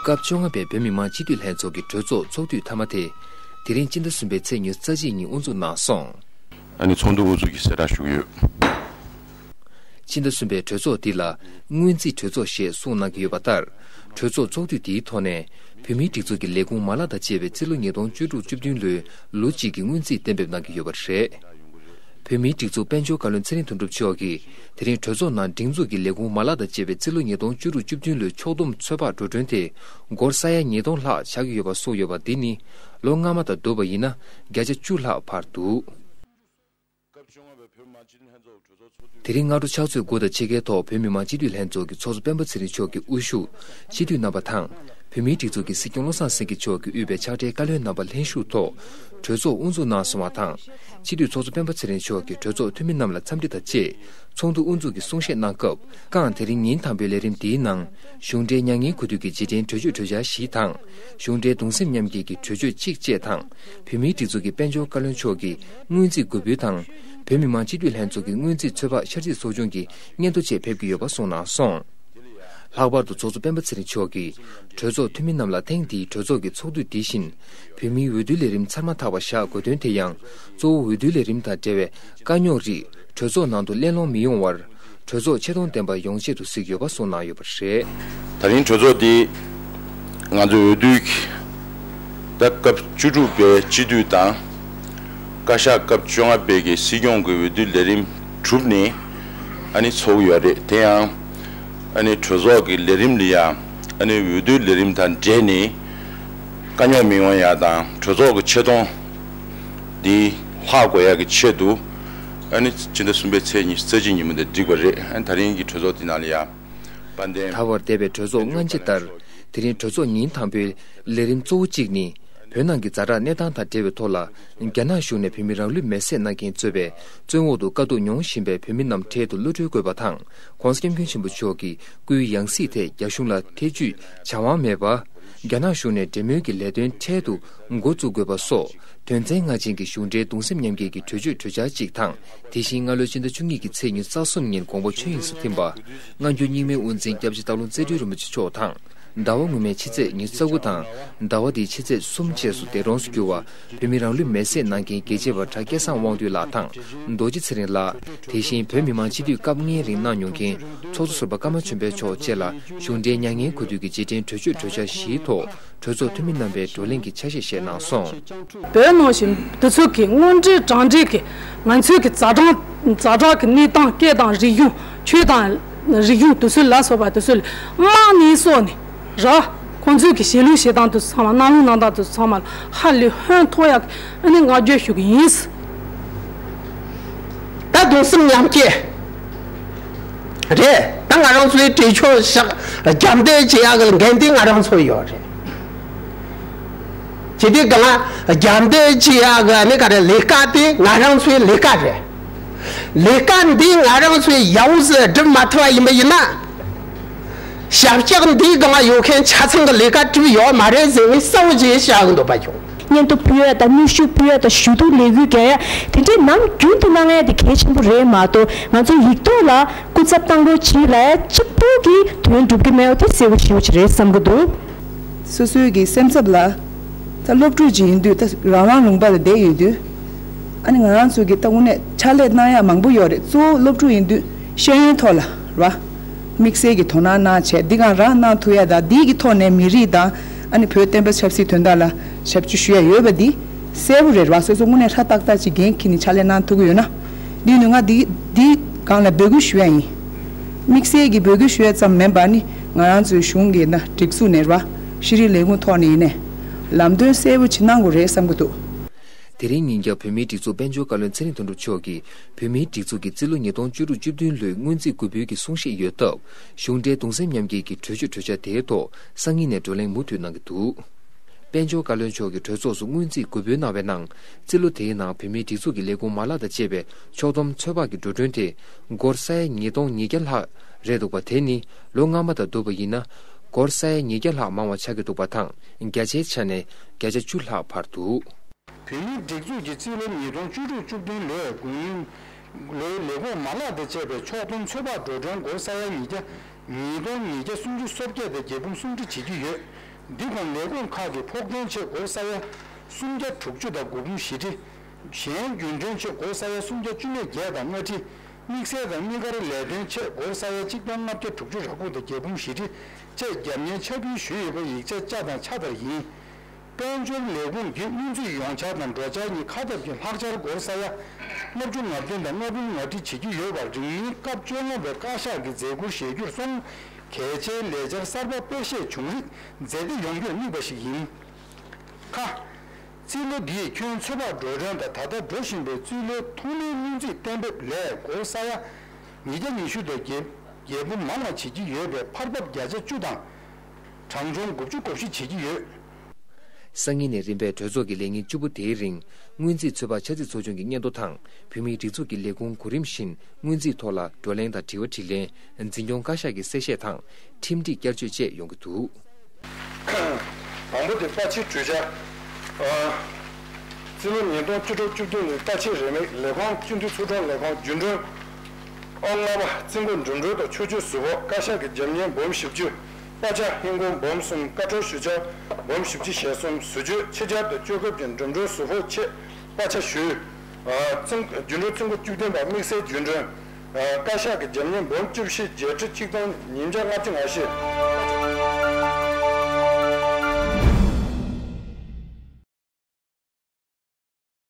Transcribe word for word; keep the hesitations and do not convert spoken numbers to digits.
སྐབས་བཅོ་ལྔ་པའི་བོད་མི་མང་སྤྱི་འཐུས་ལྷན་ཚོགས་ཀྱི་གྲོས་ཚོགས་ཚོགས་དུས་མཐའ་མ་དེ། དེ་རིང་སྤྱི་ཟླ་གསུམ་པའི་ཚེས་ཉི་ཤུ་རྩ་གཅིག་ཉིན་དབུ་འཛུགས་གནང་སོང་། ཨ་ནི་ཚོགས་འདུ་དབུ་འཛུགས་ཀྱི་གསལ་བསྒྲགས་ཞུ་གི་ཡོད། སྤྱི་ཟླ་གསུམ་པའི་གྲོས་ཚོགས་འདི་ལ་སྔོན་རྩིས་གྲོས་ཚོགས་ཞེས་གསུངས་གནང་གི་ཡོད་པ་ལྟར། གྲོས་ཚོགས་ཚོགས་དུས་འདིའི་ཐོག་ནས་བོད་མིའི་སྒྲིག་འཛུགས་ཀྱི་ལས་ཁུངས་མ་ལག་དང་བཅས་པའི་རྩིས་ལོ་ཉིས་སྟོང་བཅུ་དྲུག་བཅུ་བདུན་ལོའི་ལོ་གཅིག་གི་སྔོན་རྩིས་གཏན་འབེབས་གནང་གི་ཡོད་པ་རེད། བོད་མིའི་སྒྲིག་འཛུགས་དཔལ་འབྱོར་བཀའ་བློན་ཚེ་རིང་དོན་གྲུབ་མཆོག་གིས་དེ་རིང་གྲོས་ཚོགས་ནང་སྒྲིག་འཛུགས་ཀྱི་ལས་ཁུངས་མ་ལག་དང་བཅས་པའི་རྩིས་ལོ་ཉིས་སྟོང་བཅུ་དྲུག་བཅུ་བདུན་ལོའི་ཕྱོགས་བསྡོམས་ཚོད་དཔག་འགྲོ་གྲོན་དེ་སྒོར་ས་ཡ་ཉིས་སྟོང་ལྷག་ཆགས་ཀྱི་ཡོད་པ་གསུངས་ཡོད་པ་འདི་ནི་ལོ་སྔ་མ་དང་བསྡུར་བ་ཡིན་ན་བརྒྱ་ཆ་བཅུ་ལྷག་འཕར་འདུག། དེ་རིང་སྔ་དྲོ་ཕྱག་ཚོད་དགུ་དང་ཕྱེད་ཀའི་ཐོག་བོད་མི་མང་སྤྱི་འཐུས་ལྷན་ཚོགས་ཀྱི་ཚོགས་གཙོ་སྤེན་པ་ཚེ་རིང་མཆོག་གི་དབུ་བཞུགས་སྤྱི་འཐུས་རྣམ་པ་དང་། བོད་མིའི་སྒྲིག་འཛུགས་ཀྱི་སྲིད་སྐྱོང་བློ་བཟང་སེང་གེ་མཆོག་གིས་དབུས་པའི་ཕྱག་སྦྲེལ་བཀའ་བློན་རྣམ་པ་ལྷན་ཞུགས་ཐོག་གྲོས་ཚོགས་དབུ་འཛུགས་གནང་སོང་བ་དང་། སྤྱི་འཐུས་ཚོགས་གཙོ་སྤེན་པ་ཚེ་རིང་མཆོག་གིས་གྲོས་ཚོགས་འཐུས་མི་རྣམས་ལ་འཚམས་འདྲི་དང་བཅས་ཚོགས་འདུ་དབུ་འཛུགས་ཀྱི་གསུང་བཤད་གནང་སྐབས། རྐང་དེ་རིང་ཉིན་དང་པོའི་ལས་རིམ་འདིའི་ནང་གཞུང་འབྲེལ་མྱ་ངན་གུས་འདུད་ཀྱི་རྗེས་དྲན་གྲོས་ཆོད་གྲོས་འཆར་བཞི་དང་། གཞུང་འབྲེལ་གདུང་སེམས་མཉམ་སྐྱེད་ཀྱི་གྲོས་ཆོད་གཅིག་བཅས་དང་། བོད་མིའི་སྒྲིག་འཛུགས་ཀྱི་དཔལ་འབྱོར་བཀའ་བློན་མཆོག་གིས་སྔོན་རྩིས་འགོད་འབུལ་དང་། བོད་མི་མང་སྤྱི་འཐུས་ལྷན་ཚོགས་ཀྱི་སྔོན་རྩིས་ཚོད་དཔག་འཆར་རྩིས་ཚོགས་ཆུང་གི་སྙན་ཐོ་བཅས་ཕེབས་ཀྱི་ཡོད་པ་གསུངས་གནང་སོང་། ལྷག་པར་དུ་ཚོགས་གཙོ་སྤེན་པ་ཚེ་རིང་མཆོག་གིས་གྲོས་ཚོགས་འཐུས་མི་རྣམས་ལ་ཐེངས་འདིའི་གྲོས་ཚོགས་ཀྱི་ཚོགས་དུས་འདི་བཞིན་བོད་མིའི་འོས་བསྡུའི་ལས་རིམ་ཚར་མ་ཐག་པ་བཞག་དགོས་དོན་དེ་ཡང་གཙོ་བོ་འོས་བསྡུའི་ལས་རིམ་དང་འབྲེལ་བའི་དཀའ་རྙོག་རིགས་གྲོས་ཚོགས་ནང་དུ་གླེང་སློང་མི་ཡོང་བར། གྲོས་ཚོགས་ཆེ་མཐོང་ལྡན་པ་ཡོང་ཆེད་དུ་གཟིགས་ཡོད་པ་གསུངས་གནང་ཡོད་པ་རེད། ད་རིང་གྲོས་ཚོགས་འདི་ང་ཚོའི་འོས་བསྡུའི་ད་སྐབས་བཅུ་དྲུག་པའི་སྤྱི་འཐུས་དང་། བཀའ་ཤག་སྐབས་བཅོ་ལྔ་པའི་གི་སྲིད་སྐྱོང་གི་འོས་བསྡུའི་ལས་རིམ་གྲུབ་ནས་ཨ་ནི་ཚོགས་ཀྱི་ཡོད་རེད། དེ་ཡང་ཨ་ནི་གྲོས་ཚོགས་ཀྱི་ལས་རིམ་ལ་ཡང་ཨ་ནི་འོས་བསྡུའི་ལས་རིམ་དང་འབྲེལ་ནས་དཀའ་རྙོག་མི་ཡོང་ཡ་དང་གྲོས་ཚོགས་ཀྱི་ཆེ་མཐོང་འདི་ལྷག་དགོས་ཡ་གི་ཆེད་དུ། ཨ་ནི་སྤྱི་ཟླ་གསུམ་པའི་ཚེས་ཉི་ཤུ་རྩ་གཅིག་ཉིན་མོ་དེ་བསྒྲིགས་པ་རེད། ཨ་ནི་ད་རིང་གི་གྲོས་ཚོགས་འདི་ནང་ལ་ཡ་དཔལ་ལྡན། ད་བར་འདས་པའི་གྲོས་ཚོགས་སྔ་འབྱེད་ལྟར། དེ་རིང་གྲོས་ཚོགས་ཉིན་དང་པོའི་ལས་རིམ་གཙོ་བོ་གཅིག་ནི། བོད་ནང་གི་ཛ་དྲག་གནས་སྟངས་དང་འབྲེལ་བའི་ཐོག་ལ། རྒྱ་ནག་གཞུང་ནས་བོད་མི་རང་ལུས་མེར་སྲེག་གནང་མཁན་གཙོས་པའི་བཙོན་འོག་ཏུ་དཀའ་སྡུག་མྱོང་བཞིན་པའི་བོད་མི་རྣམས་འཕྲལ་དུ་གློད་གྲོལ་དགོས་པ་དང་། ༸གོང་ས་༸སྐྱབས་མགོན་ཆེན་པོ་མཆོག་གི་སྐུའི་ཡང་སྲིད་ཐད་རྒྱ་གཞུང་ལ་ཐེ་ཇུས་བྱ་དབང་མེད་པ། རྒྱ་ནག་གཞུང་ནས་འབྲེལ་མོལ་གྱི་ལས་དོན་འཕྲལ་དུ་འགོ་བཙུགས་དགོས་པ་སོགས། དོན་ཚན་ལྔ་ཅན་གྱི་གཞུང་འབྲེལ་གདུང་སེམས་མཉམ་སྐྱེད་ཀྱི་གྲོས་ཆོད་གྲོས་འཆར་གཅིག་དང་། དེ་བཞིན་སྔ་ལོའི་ཕྱི་ཟླ་བཅུ་གཉིས་ཀྱི་ཚེས་ཉི་ཤུ་རྩ་གསུམ་ཉིན་དགོངས་པ་ཆོས་དབྱིངས་སུ་ཐིམ་པ། སྔ་འགྱུར་རྙིང་མའི་དབུ་འཛིན་སྐྱབས་རྗེ་སྟག་ལུང་རྩེ་སྤྲུལ་རིན་པོ་ཆེ་མཆོག་དང་། ཟླ་བ་སྔོན་མའི་ཕྱི་ཚེས་ཉི་ཤུ་རྩ་དགུ་དང་། ཟླ་བ་འདིའི་ཕྱི་ཚེས་གསུམ་བཅས་སུ་འདས་གྲོངས་སུ་གྱུར་བ། བོད་མི་རང་ལུས་མེར་སྲེག་གནང་མཁན་རྒྱལ་གཅེས་པ་གྲྭ་སྐལ་བཟང་དབང་འདུས་ལགས་དང་། རྡོ་རྗེ་ཚེ་རིང་ལགས། དེ་བཞིན་བོད་མི་མང་སྤྱི་འཐུས་སྐབས་ལྔའི་རིང་གནང་མྱོང་མཁན་ཚོགས་གཙོ་ཟུར་པ་ཀརྨ་ཆོས་འཕེལ་མཆོག་བཅས་ལ་གཞུང་འབྲེལ་མྱ་ངན་གུས་འདུད་ཀྱི་རྗེས་དྲན་གྲོས་ཆོད་གྲོས་འཆར་བཞིའི་ཐོག་གྲོས་ཚོགས་འཐུས་མི་རྣམ་པས་བགྲོ་གླེང་གི་ཆ་ཤས་བཞེས་གནང་སོང་། བོད་ནང་བཞིན་དེ་ཚོ་གི་དངོས་འབྲེལ་དྲང་འབྲེལ་གི་ང་ཚོའི་གི་ཛ་དྲག་ཛ་དྲག་གི་གནས་སྟངས་སྐད་དང་རིག་གཞུང་ཆོས་དང་རིག་གཞུང་དེ་ཚོ་ལ་སོགས་པ་དེ་ཚོ་ལ་དམག་ནས་སོགས་ནས་ར་ཁོང་ཚོའི་གི་བྱེད་ལུགས་བྱེད་སྟངས་དེ་ཚོ་ཚང་མ་གནང་ལུགས་གནང་སྟངས་དེ་ཚོ་ཚང་མ་ལ་ཧ་ལས་ཧོན་ཐོར་ཡག་གི་ཨ་ནི་བསྔགས་བརྗོད་ཞུ་གི་ཡིན། ད་གདུང་སེམས་མཉམ་སྐྱེད་རེད། ད་ང་རང་ཚོའི་གྲོས་ཆོད་བཞག་རྒྱབ་འདེད་བྱེད་ཡག་གི་འགན་འདི་ང་རང་ཚོ་ཡོད་རེད། ཇི་སྟེ་གང་རྒྱབ་འདེད་བྱེད་ཡག་གི་ཨ་ནི་ག་རེ་ལས་ཀ་དེ་ང་རང་ཚོའི་ལས་ཀ་རེད། ལས་ཀ་འདི་ང་རང་ཚོས་ཡག་པོ་ཟིག་སྒྲུབ་མ་ཐུབ་པ་ཡིན་པ་ཡིན་ན། ཞབས་སྐྱག་འདི་གང་ཡོད་མཁན་ཆ་ཚང་གི་ལས་ཀ་གྲུབ་ཡོད་མ་རེད་ཟེར་ནས་གསལ་པོ་ཅིག་བཤད་གི་འདུག་པ་བྱུང་། སྙན་ཐོ་ཕུལ་ཡ་དང་གནོན་ཤུགས་ཕུལ་ཡ་དང་ཞུ་གཏུག་ལས་འགུལ་རྒྱག་ཡ་དེ་འདྲའི་ནམ་རྒྱུན་དུ་གནང་ཡ་དེ་གལ་ཆེན་པོ་རེད་མ་གཏོགས་ང་ཚོ་ཡིག་ཐོག་ལ་སྐུ་ཚབ་བཏང་རོགས་བྱེད་ལབ་ཡ་གཅིག་པོ་གིས་དོན་འགྲུབ་ཀྱི་མེད་པ་དེ་གསལ་པོ་ཞེ་པོ་ཅིག་རེད་བསམ་གི་འདུག། སོ་སོའི་གི་སེམས་འཚབ་ལ། ད་སློབ་ཕྲུག་ཅིག་ཡིན་དུས་ད་རང་རང་ལུང་པ་ལ་བསྡད་ཡོད་དུས། ཨ་ནི་ང་རང་ཚོ་གི་ད་དངོས་གནས་ཕྱག་ལས་གནང་ཡ་མང་པོ་ཡོད་རེད། གཙོ་བོ་སློབ་ཕྲུག་ཡིན་དུས་ཤེས་ཡོན་ཐོག་ལ་ར། དམིགས་བསལ་གྱི་དོ་སྣང་གནང་བྱས་འདི་གང་རང་གནང་ཐུབ་ཡ་དང་འདི་གི་ཐོག་ནས་མི་རིགས་དང་ཨ་ནི་བོད་བསྟན་པ་ཆབ་སྲིད་དོན་དག་ལ་ཞབས་ཕྱི་ཞུ་ཡ་ཡོད་པ་འདི་གསལ་པོ་རེད་ར། སོ་སོ་དངོས་གནས་ཧྲ་ཏག་ཏག་ཅིག་འགན་འཁྱེར་ནས་ཕྱག་ལས་གནང་ཐུབ་ཀྱི་ཡོད་ན། འདི་ནི་ང་འདི་འདི་སྒང་ལ་འབོད་སྐུལ་ཞུ་ཡ་ཡིན། དམིགས་བསལ་གྱི་འབོད་སྐུལ་ཞུ་ཡ་ཙམ་མིན་པ་ནི་ང་རང་ཚོའི་གཞུང་གི་ན་སྒྲིག་འཛུགས་ནས་ར་ཤེས་རིག་ལས་ཁུངས་ཐོག་ནས་ཡིན་ནས་ལམ་སྟོན་གསལ་པོ་ཅིག་གནང་དགོས་རེད་བསམ་གྱི་འདུག། དེ་རིང་ཉིན་རྒྱབ་བོད་མིའི་སྒྲིག་འཛུགས་དཔལ་འབྱོར་བཀའ་བློན་ཚེ་རིང་དོན་གྲུབ་མཆོག་གིས་བོད་མིའི་སྒྲིག་འཛུགས་ཀྱི་རྩིས་ལོ་ཉིས་སྟོང་བཅུ་དྲུག་བཅུ་བདུན་ལོའི་སྔོན་རྩིས་འགོད་འབུལ་གྱི་གསུང་བཤད་ཡོད་སྟབས། གཞུང་འབྲེལ་གདུང་སེམས་མཉམ་སྐྱེད་ཀྱི་གྲོས་ཆོད་གྲོས་འཆར་དེའི་ཐོག་སང་ཉིན་ནས་བགྲོ་གླེང་མུ་མཐུད་གནང་གི་འདུག། དཔལ་འབྱོར་བཀའ་བློན་མཆོག་གིས་གྲོས་ཚོགས་སུ་སྔོན་རྩིས་འགོད་འབུལ་གནང་བའི་ནང་རྩིས་ལོ་དེའི་ནང་བོད་མིའི་སྒྲིག་འཛུགས་ཀྱི་ལས་ཁུངས་མ་ལག་དང་བཅས་པའི་ཕྱོགས་བསྡོམས་ཚོད་དཔག་གི་འགྲོ་གྲོན་དེ་སྒོར་ས་ཡ་ཉིས་སྟོང་ཉིས་བརྒྱ་ལྷག་རེད་འདུག་པ། དེ་ནི་ལོ་སྔ་མ་དང་བསྡུར་བ་ཡིན་ན་སྒོར་ས་ཡ་ཉིས་བརྒྱ་ལྷག་མང་བ་ཆགས་ཀྱི་འདུག་པ་དང་། བརྒྱ་ཆའི་ཆ་ནས་བརྒྱ་ཆ་བཅུ་ལྷག་འཕར་འདུག། བོད་མིའི་སྒྲིག་འཛུགས་ཀྱི་རྩིས་ལོ་ཉིས་སྟོང་བཅུ་དྲུག་བཅུ་བདུན་ལོའི་དགུང་ཡུན་ལོའི་ལས་ཁུངས་མ་ལག་དང་བཅས་པའི་ཕྱོགས་བསྡོམས་ཚོད་དཔག་འགྲོ་གྲོན་སྒོར་ས་ཡ་ཉིས་བརྒྱ་ཉིས་སྟོང་ཉིས་བརྒྱ་སུམ་ཅུ་སོ་བརྒྱད་དང་བརྒྱད་འབུམ་སུམ་ཁྲི་བྱེད་ཀྱི་ཡོད། འདི་དང་ལས་ཁུངས་ཁག་གི་ཕོགས་ཐོན་ཆེད་སྒོར་ས་ཡ་སུམ་བརྒྱ་དྲུག་ཅུ་དང་དགུ་འབུམ་བཞི་ཁྲི། གཞན་རྒྱུན་གྲོན་ཆེད་སྒོར་ས་ཡ་སུམ་བརྒྱ་བཅུ་མེད་བརྒྱད་དང་ལྔ་ཁྲི། དམིགས་བསལ་དང་དམིགས་བཀར་ལས་དོན་ཆེད་སྒོར་ས་ཡ་གཅིག་སྟོང་ལྔ་བརྒྱ་དྲུག་ཅུ་རེ་དགུ་དང་བརྒྱད་འབུམ་བཞི་ཁྲི་བཅས་རྒྱབ་གཉེར་ཕྱག་ཕུལ་ཞུས་ཡོད་པ་ཡིག་ཆ་བཅའ་དང་ཆ་ལྟར་ཡིན། དཔལ་འབྱོར་ལས་ཁུངས་ཀྱིས་སྔོན་རྩིས་ཡོངས་ཁྱབ་དང་འགྲོ་འཆར་གཉིས་ཁ་ཐབས་ཀྱི་ལྷག་ཆར་སྒོར་ས་ཡ་ལྔ་བཅུ་ང་བདུན་དང་ལྔ་འབུམ་ལྔ་ཁྲི་བྱེད་ཀྱི་ཡོད་པར། རིང་མིན་སྐབས་བཅོ་ལྔ་པའི་བཀའ་ཤག་གི་མཛད་ཁུར་བཞེས་རྒྱུར་སོང་། གལ་ཆེའི་ལས་འཆར་གསར་པ་སྤེལ་བཤད་བྱུང་རིགས་མཛད་དེ་ཡོང་རྒྱུར་དམིགས་པ་ཞིག་ཡིན། ཁ། རྩིས་ལོ་འདིའི་ཁྱོན་ཚོད་དཔག་འགྲོ་གྲོན་དང་ད་ལྟ་འགྲོ་བཞིན་པའི་རྩིས་ལོའི་ཐོག་མའི་སྔོན་རྩིས་གཏན་འབེབས་ལས་སྒོར་ས་ཡ་ཉིས་བརྒྱ་ཉི་ཤུ་དང་བརྒྱད་བརྒྱད་འབུམ་མང་བ་བྱེད་ཀྱི་ཡོད་པས་འཕར་འབབ་བརྒྱ་ཆ་བཅུ་དང་། གྲངས་ཆུང་དགུ་བཅུ་གོ་བཞི་བྱེད་ཀྱི་ཡོད། སང་ཉིན་ནས་རིམ་པས་གྲོས་ཚོགས་ཀྱི་ལས་ཉིན་བཅུ་པོ་དེའི་རིང་སྔོན་རྩིས་ཚོད་དཔག་འཆར་རྩིས་ཚོགས་ཆུང་གི་སྙན་ཐོ་དང་བོད་མིའི་སྒྲིག་འཛུགས་ཀྱི་ལས་ཁུངས་གོ་རིམ་བཞིན་སྔོན་རྩིས་ཐོག་ལ་བགྲོ་གླེང་དང་དྲི་བ་དྲིས་ལན། འཛིན་སྐྱོང་བཀའ་ཤག་གི་གསལ་བཤད་དང་ཁྲིམས་སྒྲིག་བསྐྱར་བཅོས་བཅས་ཡོང་གི་འདུག་དང་པོ་དེ་པ་ཕྱིའི་གྲོས་འཆར། ཨ། རྩིས་ལོ་ཉིས་སྟོང་བཅུ་དྲུག་བཅུ་བདུན་ནི་པ་ཕྱིའི་རེའུ་མིག་ལས་ཁུངས་སྤྱི་འཐུས་ཚོགས་དྲུང་ལས་ཁུངས་རྒྱུན་གྲོན། ཨ། ལྔ་པ་རྩིས་འགོ་འགྲིམ་འགྲུལ་དང་ཆོས་སྤྱོད་ཟུར་ཕོགས་བཀའ་ཤག་གི་རྒྱབ་གཉེར་འབུམ་བཞི་བཅུ། པ་ཆ་ཧིན་གོང་འབུམ་གསུམ། བཀའ་འཁྲོལ་ཞུ་འཆར་འབུམ་བཞི་བཅུ་ཞེ་གསུམ། ཟུར་བརྗོད་ཕྱི་འཆར་དང་བཅོས་ཁབ་ཀྱི་འགྲིམ་འགྲུལ་ཟུར་ཕོགས་ཆེད་པ་ཆ་ཞུ། ཨ། རྩིས། རྒྱུན་གྲོན་རྩིས་འགོ་བཅུ་བདུན་པ་དམིགས་བསལ་རྒྱུན་གྲོན། ཨ། བཀའ་ཤག་གི་རྒྱབ་གཉེར་འབུམ་བཅུ་བཞི་བརྒྱད་ཁྲི་གཅིག་སྟོང་ཉིས་བརྒྱ་ལྔ་བཅུ་ང་བཞི།